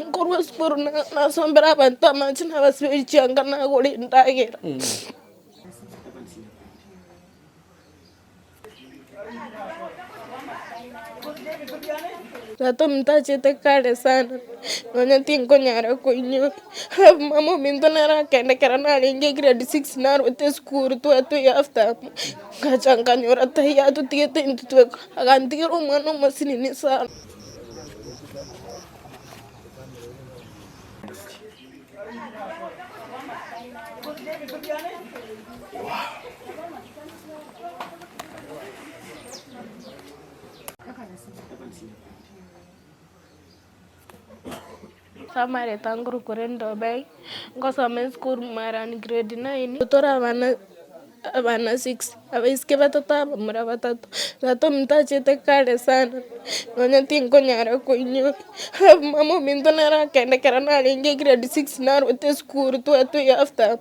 Nkorwa esukuru nasombera abanto amache nabasiberia chianga nagora endagera. Tata ominto achete kare sana, nonya tinkonyara koinyora, alafu mama ominto nere akenda ekero narenge grade six narwete esukuru twatwa ehalf term, ngacha nkanyora taiyo atotigete intwe tweka, agantigera omwana omosinini sana. Samareta nkorokwa Renda Obeng, ngosoma esukuru Marani grade nine, tore abana abana six, abaiseke batato abamura batato, tata ominto achete kare sana, nonya tinkonyara koinyora, alafu mama ominto nere akenda ekero narenge grade six narwete esukuru twatwa ehalf term,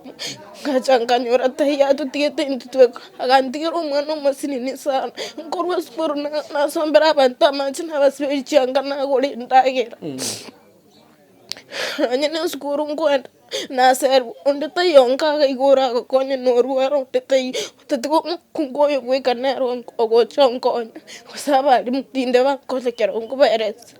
ngacha nkanyora taiyo atotigete intwe tweka, agantigera omwana omosinini sana, nkorwa esukuru nasombera abanto amache nabasiberia chianga nagora endagera. Nonye na esukuru nkoenda, naserwa, onde taiyo onka iga iga oragokonye norwara onde taiyo, otatiga omokungu oyo bweka nere ogocha onkonya, gose abalimu rinde bankonye ekero nkobaeresa.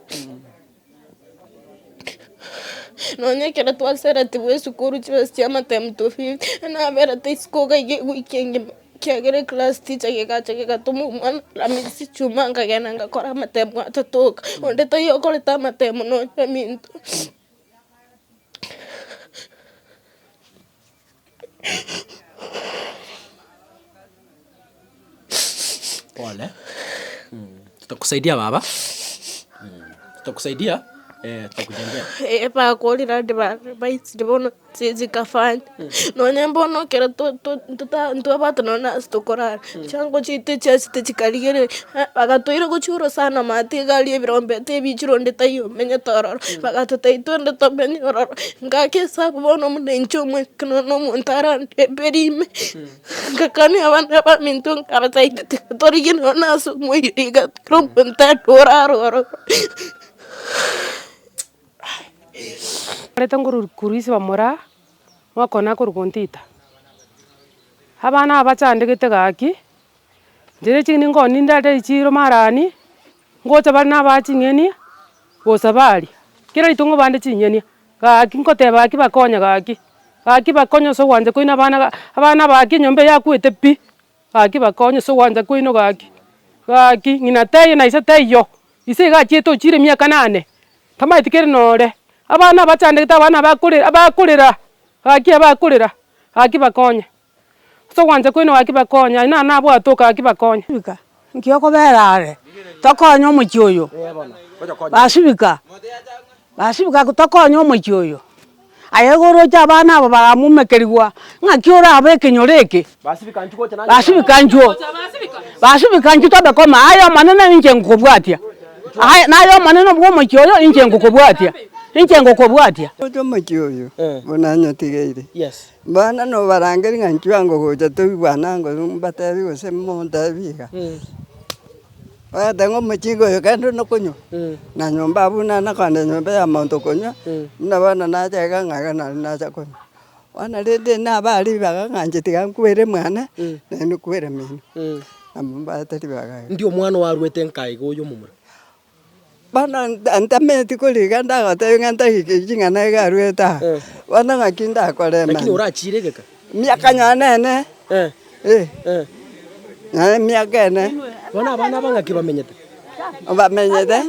Nonye ekero twaseretigwe esukuru chibesa chia amatemu 250, naberete isiko iga iga ewiki engima. Ekiagera eclass teacher gegacha gegatoma omwana Alhamisi, Ijumaa nkagenda ngakora amatemo atatoka, onde taiyo okorete amatemo nonye eminto. Pole, tutakusaidia baba, tutakusaidia tutakujengea. Eh, bakorire ande baisire bono. Chikafanya, nonya mbono ekero ntwabwate nonya na ase tokorara, chiango chiaito echiasete chikarigereria, bagatoira gochia orosana maate iga aria ebirombeta ebichire onde taiyo omenyete ororo, bagatotebia twende tomenye ororo, ngaka esabu bono buna inche omweka nonya na omonto arandemberi ime, ngakania abana baminto nkabatebia tiga torigie nonya na ase omoerio iga kera omonto ande orare ororo. Arete ngoruru korwa ise bamura, mwakona akorwa gontita. Abana aba bachandegete gaki, inche ching'eni nkoni ndare echiro marani, ngocha bare na abaa ching'eni, bosa baria, kera rituko ngobande chinyeni, gaki ngoteba gaki bakonye gaki, gaki bakonye ase ogwancha kwaino abana ga abana aba gaki enyomba eye yakwete pi, gaki bakonye ase ogwancha kwaino gaki, gaki ng'ina taiyo na ise taiyo, ise iga achiete ochire emiaka nane. Tamaeti kere nore, abana abachandegete abana bakore abakorera, gaki abakorera, gaki bakonye. Ase ogwancha kwaino gaki bakonye, aye naro nabwate oka gaki bakonye. Basibika, nki okobera are? Tokonye omochie oyo. Basibika, basibika tokonye omochie oyo. Aye igo oroche abana aba baramomekerigwa, ng'aki orabe ekenyoro eke? Basibika inchuo, basibika inchuo tobe koma, aye Omonene inche ngokobwatia, aye naye Omonene bw'omochie oyo inche ngokobwatia, inche ngokobwatia. Oche omochie oyo buna nyotigeire, bono nobarangeria ng'a inchuo ango gocha toigwane ango mbatebi gose montebi iga. Ogoteba ng'a omochigo oyo kende nokonywa, na nyomba abwo buna nakonde nyomba ya monto okonywa, buna bono nacha iga ng'a iga naria nacha konywa. Bono rende nabaa ribaga ng'a inche tiga nkwere mwane, naende nkwere mino, nabo mbaete ribaga iga. Ndi omwana oarwete nka iga oyo omomura. Bono nta ntameti koriga ndagotebia ng'a ntageke ching'ana iga arwete aa, bono ng'aki ndakore Lakini mani. orachire egeka. Emiaka nonye nene, eh, nonye emiaka ene. Bono abana aba ng'aki bamenyete? Bamenyete,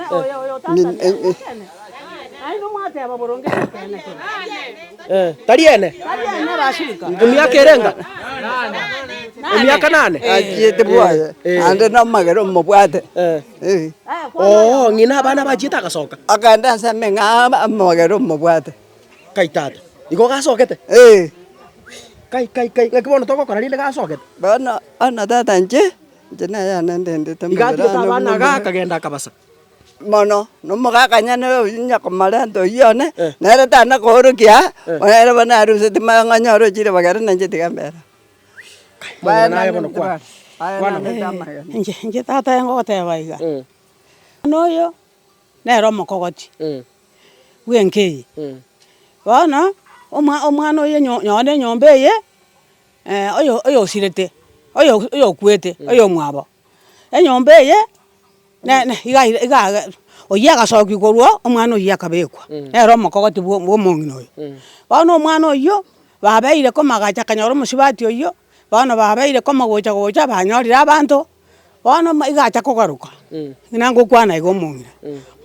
Tari ene? Emiaka ere enga? Emiaka nane? Achiete bwoye, naende nomogere omobwate. Oo, ng'ina abana bachiete agasoka. Akaenda ase emeng'ao amogere omobwate. Kai tata, igo gasokete? Ee. Kai kai kai, ng'aki bono togokora rende gasokete? Bono, bono tata inche, inche naye yane ndendete Iga omobere atigete one abana iga buna akagenda akabasa. Mono, na omogaka nyene onya komarenta oyio one, Eh. nere tana koorokia, Eh. nere bono aruseti mang'ana onyore ochire bagere na inche tiga mbere. Mang'ana naye bono kwana. Kwana bono. Inche inche tata ngogoteba iga, omwana oyo nere omokogoti. bwa enka eye. Bono, omwa omwana oyo enyo nonye enyomba eye, oyo oyosirete, oyo oyokwete, oyomwabo. Enyomba eye, ne ne iga iga oywo agasokiwa korwa oo, omwana oywo akabekwa, nere omokogoti bwa bwa omong'ina oyo. Bono omwana oywo, babeire komagacha akanyora omosubati oywo, bono babeire komo gocha gocha banyorire abanto, bono iga acha kogaruka, buna ngokwana iga omong'ina,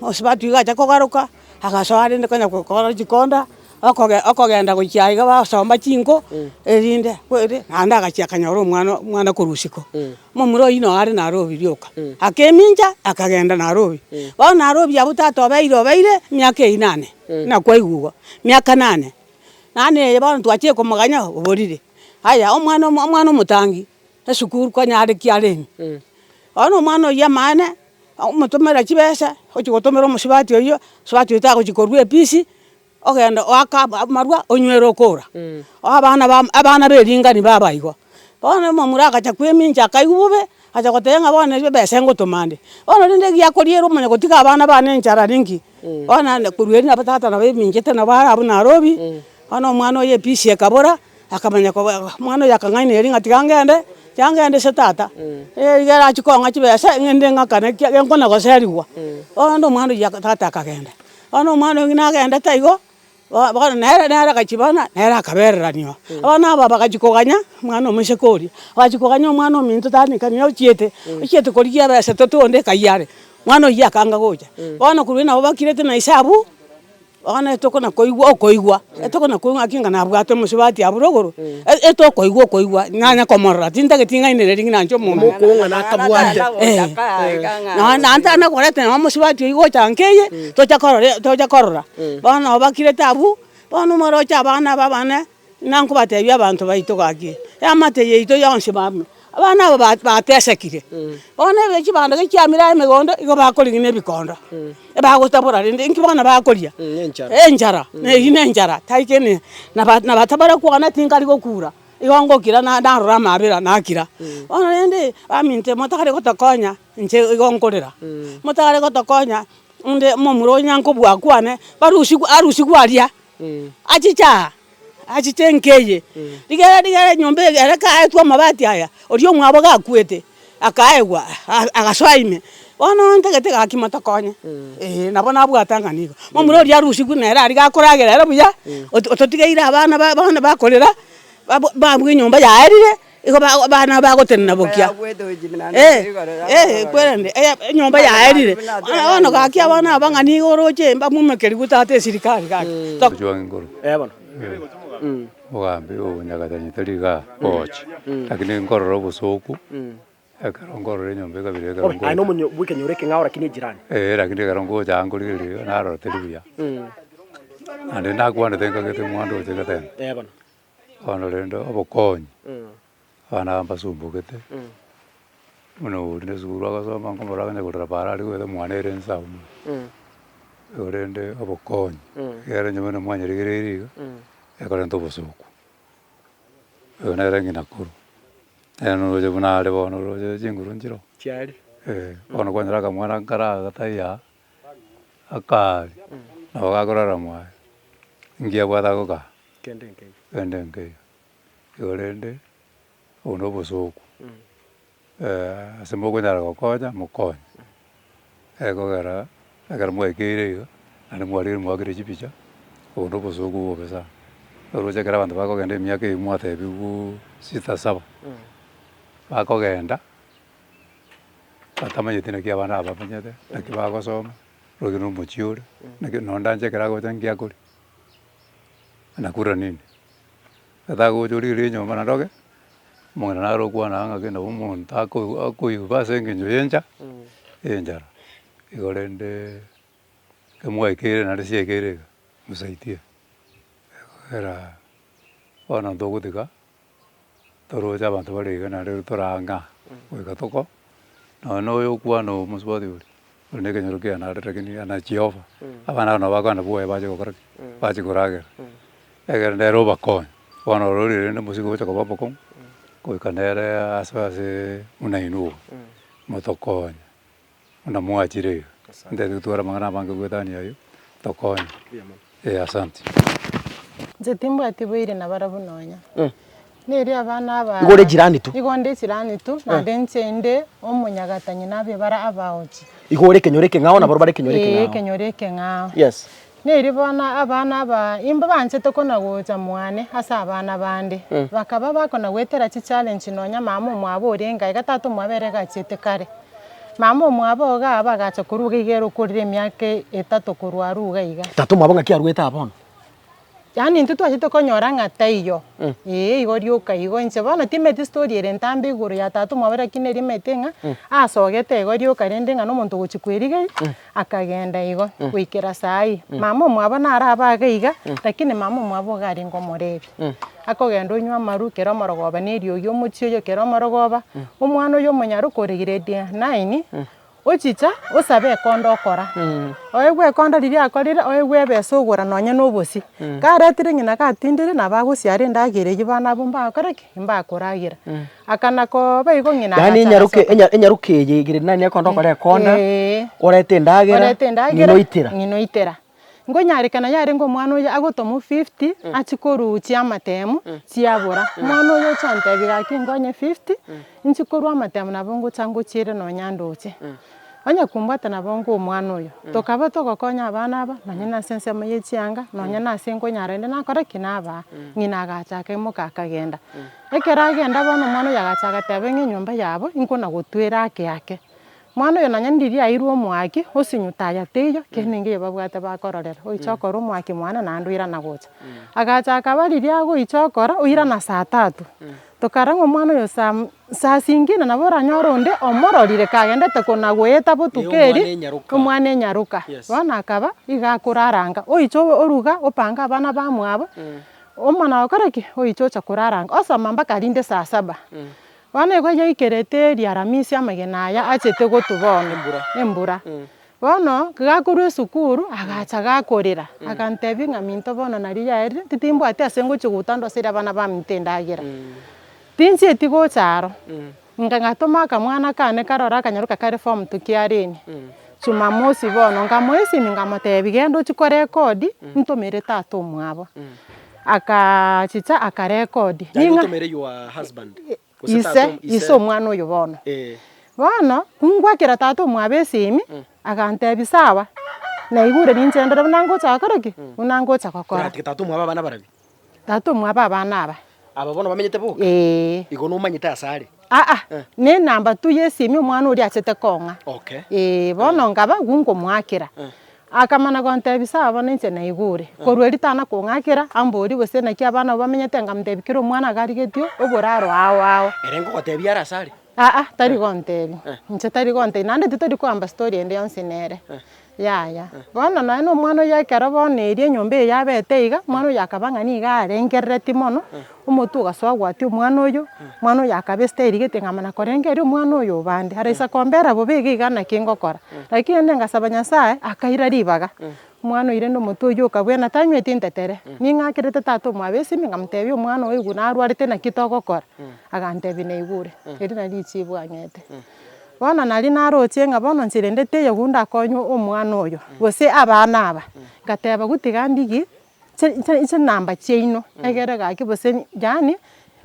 omosubati oywo iga acha kogaruka, agasoa rende konya gokora chikonda, okoge okogenda gochia iga basomba chinko, erinde kweri naende agachia akanyora omwana omwana korwa isiko. Omomura oyio noo are Nairobi rioka, akemincha akagenda Nairobi. Bono Nairobi abwo tata obeire obeire emiaka eyio nane, buna kwaigwa igo, miaka nane. Nane eye bono twachire komoganya oborire. Aya omwana omo omwana omotangi, esukuru konya are kiarenge. Bono omwana oyio amaene, omotomera chibesa, ochia gotomera omosubati oyio, omosubati oyio tagochia korwa episi, Ogenda oaka amarwa onywere okora, abana ba abana ba eringani baba igo. Bono omomura agacha kwemincha akaigwa bobe, agacha goteba ng'a bono ebesa ngotoma nde. Bono rende egiakoriera omanye gotiga abana bane enchara ninki? Bono naende korwa erio nabo tata nabo eminchete nabo are abwo Nairobi, bono omwana oye episi ekabora, akamanya koba omwana oyo akang'ainereria ng'a tiga ngende, tiga ngende ase tata, iga arachie kong'a chibesa ng'ende ng'akane ekiagera nkona goserigwa. Bono rende omwana oyio tata akagenda. Bono omwana oyio nagendete igo, bono nere nere agachia bono nere akabereraniwa. Bono aba bagachia koganya omwana omoiseke oria, bagachia koganya omwana ominto tani ochiete, ochiete korigia ebesa totonde ekai are, mwana oyio akanga gocha. Bono korwa nabo bakirete na ise abwo, bono etokona koigwa okoigwa, etokona koigwa ng'aki ng'a nabwate omosubati abwo rogoro, etokoigwa okoigwa nanya komorora tintageti ng'ainereria ng'a nanche omonto. Omokong'ana akabwate. Nonya naende tana koreta nonya omosubati oyio gocha nka eye, tocha korora tocha korora. Bono nabo bakirete abwo, bono moroche abana aba abane, buna nkobatebia abanto baito gaki, eamate yaito yonsi bamino, abana aba ba batesekire. Bono ebe chibando gechiamire aye emegondo, igo bakorigia na ebikondo, ebagotabora rende inki bono bakoria? Enchara, na eywo na enchara, tari kende, naba nabatabare kwana tinkari gokura. Igo ngokira na narora amabera nakira. Bono rende, baminto motagare gotokonya, inche igo nkorera, motagare gotokonya onde omomura onya nkobua kwane, barusigwe arusigwe aria, achiche aa, achiche enka eye, rigere rigere enyomba eye ere kaetwe amabati aya, oria omwabo gakwete, akaegwa agasoa ime, bono ntagete gaki motokonye, eh nabo nabwate ang'ana igo. Momura oria arusigwe nere aria gakoragera ere buya, ototigeire abana ba bono bakorera, babua enyomba yaerire, igo ba abana bagotenena bokia. Kwerende enyomba yaerire, bono gaki abana aba ng'a nigo oroche mbamumekeriwe tata esirikari gaki. Omogambi oyo Nyagatani tari igaa gocha, lakini nkorora obosoku, ekero nkorora enyomba ekabira ekero Aye ngocha. nomonyo bw'ekenyoro ekeng'ao lakini ejirani. Eeh lakini ekero ngocha aa nkorigereria iga narora teri buya. Naende nakwanete nkagete omwando oche gatene. Eh bono. Bono rende obokonyi, abana aba mbasumbukete, buna oria na esukuru agosoma nkomorora akonya korera para aria goeta mwane ere nsa abwo mono. Igo rende obokonyi, ekero onye buna mwanyerigereirie iga, ekorenta obosoku, oyo nere ng'ina koro, nere noroche buna are bono oroche chinguru nchiroo, Chiari. eh, bono kwanyora akamwana nkare aa gataiyo aa, akaari, nabo gakorara mwaye, inki abwate agokaa? Kende nkeiyo. Kende nkeiyo. Igo rende, obo na obosoku, ase mokonyara gokonya mokonye, ekogera ekero mwaikeire iga, naende mwarire mwakire chipicha, obo na obosoku obobe sana. Oroche ekero abanto bakogenda emiaka eywo mwatebiwuu sita saba, bakogenda, batamanyeti naki abana aba bamenyete, naki bagosoma, roche na omochie ore, naki nonye ndanche ekero agocha nki akoria, anakura nini? Tagocha origereria enyomba naende oge, omong'ina naro okwana ng'a ng'aki nabo omonto ako akoiba ase eng'encho ya encha, enchara. Igo rende ekero mwaikeire naende siaikeire iga, mosaitie, ekogera bono ntogotiga toroche abanto bare iga naende torang'a goika toko, nonye na oyo okwana omosubati oria, oria na ekenyoro kiane are lakini anachiofa, abana aba nabo bakogenda bwoye bache gokora ki? Bache koragera. Ekero nere obakonye, bono ororire rende omosike ogocha koba omokong'u, goika nere asoe aseee buna inwe iga, motokonye, buna mwachire iga, ntagete gotwara amang'ana amange goetania aywo. Tokonye. Eh, asante. Inche timbwati boire nabarabwo nonya. Neri abana aba Igo ore ejirani tu? Igo nde ejirani tu, naende inche inde omonyagatani nabe bare abaochi. Igo ore ekenyoro ekeng'ao nabarabwo bare ekenyoro Ee, ekeng'ao? ekenyoro ekeng'ao. Yes. Neri bono abana aba imba banchete kona gocha mwane ase abana bande, bakaba bakona goetera chichallenge nonya mama omwabo orenge aiga tata omwabo ere iga achiete kare. Mama omwabo iga aba agacha korwa iga iga ere okorire emiaka etato korwa arwe iga iga. Tata omwabo ng'aki arwete aa bono? Yaani intwe twachete konyora ng'a taiyo, ee igo rioka igo inche bono timeti story ere ntambe igoro ya tata omwabo lakini eri maete ng'a asogete igo rioka rende ng'a na omonto ogochia kwerigeria akagenda igo goikera saii. Mama omwabo narabe iga iga, lakini mama omwabo iga arenge omorebi. Akogenda onywa amarwa kera omorogoba na eriogi omochie oyo kera omorogoba, omwana oyo omonyaroka ore grade nine, ochicha osabe ekonda okora, oegwe ekonda riria akorire oegwe ebesa ogora nonye na obosie, karetire ng'ina gatindire nabo agosiara endagera eywo bana abwo mbakore ki? Mbakoragera. Akana koba igo ng'ina Yaani agacha enyaroke agasoka. enya enyaroke eye grade nine ekonda okora ekonda, Eeh. orete endagera, Orete endagera, ng'ina oitera. ng'ina oitera. Nkonyarekana yarenge omwana oyo agotomwa fifty, achie koruchia amatemu, chiabora. Omwana oyo ocha ontebia gaki nkonye fifty, inche korwa amatemu nabo ngocha ngochiere nonya ndoche. Onye kombwata nabo nkoa omwana oyo, tokaba togokonya abana aba, nonye na ase ensemo ya echianga, nonye na ase nkonyara rende nakora ki? Nabaa. Ng'ina agacha akaimoka akagenda. Ekero agenda bono omwana oyo agacha agateba ng'a enyomba yabo, inkona gotwera ake ake. Mwana oyo nonya ndiria airwe omoaki, osinyute aya teiyo, kende nkeiyo babwate bakororera, oiche okore omoaki mwane naende oirana gocha. Agacha akaba riria agoicha okora, oirana saa tatu, tokara ng'a omwana oyo saa saa zingine nabo oranyore onde omororire kagendete kona goeta botuko Ee, eri, omwana enyaroka. omwana enyaroka. Yes. Bono akaba, iga akoraranga, oiche oruga opange abana bamwabo, omwana gokora ki? Oiche ocha koraranga, osoma mpaka rinde saa saba. Bono igo yaikerete riaramisi amagena aya achete gotwa bono, embura. Bono gakorwa esukuru, agacha gakorera, agantebia ng'a minto bono naria yaerire, titimbwati ase ngochia goeta ndoserie abana baminto endagera. Tinchieti gocha aro, ngatoma akamwana kane karore akanyaroka kare form two kiarenge, jumamosi bono, nkamoa esimi nkamotebia genda ochie korekodi, ntomere tata omwabo. Akachicha akarekodi. Yaani Ning'a otomere your husband gose ise, tata ise omwana oyo bono. Eh. Bono, ngwakera tata omwabo esimi, agantebia sawa, naigure ninche ndore buna ngocha gokora ki? Buna ngocha gokora. Koratiga tata omwabo abana barabi? Tata omwabo abana aba. Aba bono bamenyete boka? Eeh. Igo nomanyete ase are? Aa, ne enamba tu ya esimi omwana oria achete kong'a. Okay. Eeh, bono nkaba ginkomoakera. Akamana gontebia sawa bono inche naigure. Korwa erio tana kong'akera, amborie gose naki abana abwo bamenyete, nkamotebia kera omwana iga arigetie oboraro ao ao. Ere nkogotebia are ase are? Aa, tari gontebia, inche tari gontebia, naende titori koamba story ende yonsi nere, yaya. Bono nonye na omwana oyio ekero bono eria enyomba eye yabete iga, omwana oyio akaba ng'a nigo arengerereti mono, omotwe ogasoa gwatia omwana oyio, omwana oyio akaba estyle gete ng'a korengereria omwana oyo obande, araisa kombera bobe iga iga naki ngokora. Lakini rende ngasaba Nyasaye, akaira ribaga, omwana oyio rende omotwe oyio okabwena tanyweti ntetere, ning'akerete tata omwabo esimi nkamotebia omwana oyo igu narwarete naki togokora, agantebia naigure, erio nario richibu ang'ete. Bono nario naroche ng'a bono inche rende teiyo gu ndakonywe omwana oyo, gose abana aba, ngateba gotiga ndigie chinamba chiaino, egere gaki gose yaani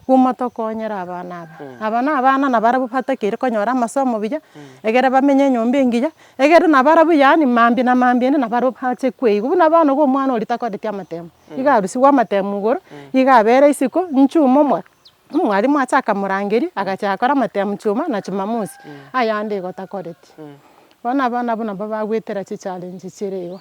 gomotokonyere abana aba. Aba na abana nabarabwo batakeire konyora amasomo buya, egere bamenye enyomba engiya, egere nabarabwo yaani mambia na mambia ende nabarabwo bache koigwa buna bono iga omwana oria takoreti amatemo, iga arusiwe amatemo igoro, iga abere isiko, nchuma omo omwalimu ache akamorangeria, agachaka kora amatemo chuma na jumamosi, ayande igo takoreti. Bono abana abwo nabo bagoetera chichallenges chire igo.